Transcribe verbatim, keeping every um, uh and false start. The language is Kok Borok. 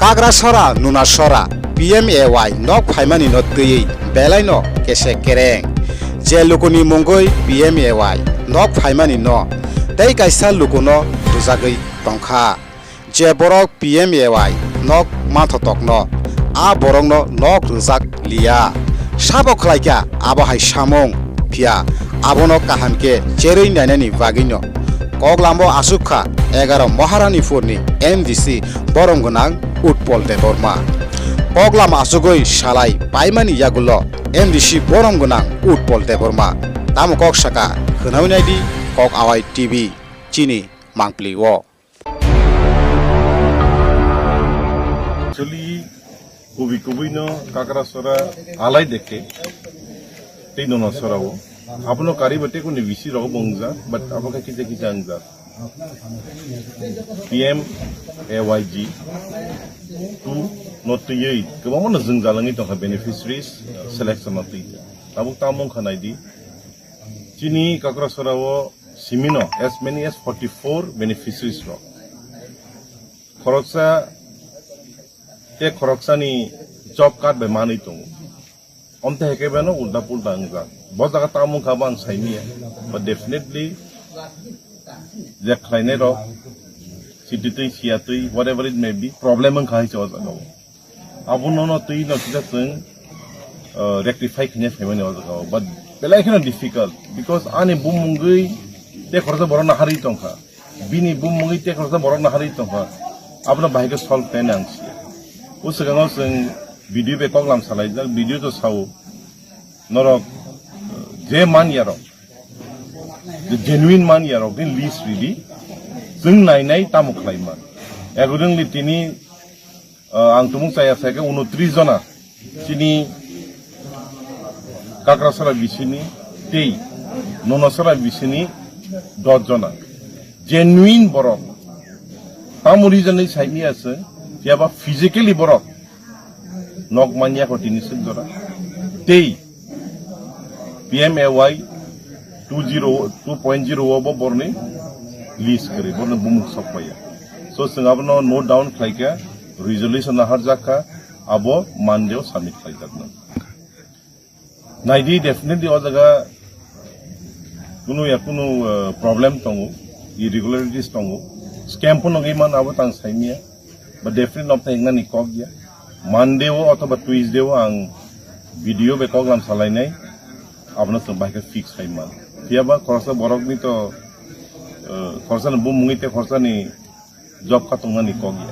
Kakrasora, Nunasora, P M A Y nok phaimani no twiwi belaino kese kereng. Je lukuni mungwi P M A Y nok phaimani no tei kaisa lukuno rwjagwi tongkha. Je borok P M A Y nok manthotok no, a borok no nok rwjak liya. Sabo khlaikha abo hai samung, phiya abono kaham khe cherwi nainani bagwino Koklambo aswk kha egaroh Maharanipurni M D C borom gwnang Utpol Debbarma. Koklam aswkgwi salai paimani yagulo M D C borom gwnang Utpol Debbarma tamo kok saka, khwnawi naidi Kok Awai T V chini mangpli o. Actually, kubui kubui no Kakrasora alai dekhe, tei Nunasora o. Abono kariba tei kuni V C rok bo wngjak, but abo khe kisa kisa wngjak. P M A Y G two no twiwi kwbangma no jwng jalangwi tongkha beneficiaries selection no twi. Tabuk tamo wngkha naidi. Chini Kakrasora o simino as many as forty-four beneficiaries rok. Khoroksa tei khoroksani job card bai manwi tongo. Omte hai khe beno ulta pulta wngjak. Bo jaga tamo wngkha bo ang saimanya. But definitely je khlainai rok sititwi siyatwi whatever it may be problem wngkha hai se o jaga o. Abono no twi no kisa chwng, uh, rectify khaina phaimani o jaga o. But belai kheno difficult because ani bumungwi tei khoroksa borok no harwi tongkha. Bini bumungwi tei khoroksa borok no harwi tongkha. Abono bahai khe solve khaina ang siya. O swkango chwng video bai koklam salaijak, video to sao. Norok, uh, je man yarok, je genuine man yarok ni list ridi. Chwng nainai tamo khlai man. Accordingly tini Ah, ang tumung chaya sai khe unotris jona chini Kakrasora bisini tei Nunasora bisini dos jona genuine borok. Tamo reason ni sai miya se, phiya ba physically borok nok manya ko tini sik jora. Tei P M A Y two zero, two point zero o bo borni list kwrwi, borni bumung sok paiya. So, chwng abono note down khlai kha, resolution naharjak kha, abo Monday o submit khlaijaknai. Naidi, definitely o jaga kunu ya kunu, eh, problem tongo, irregularities tongo, scam phano wngwi mano abo tang saimanya. But definitely nok thai wngnani kok ya. Monday o othoba Tuesday o ang video bai koklam salainai, abono chwng bahai khe fix khai man. Phiya ba khoroksa borokni to, eh, khoroksa ni bumungwi tei khoroksa ni job kha tongnani kok ya.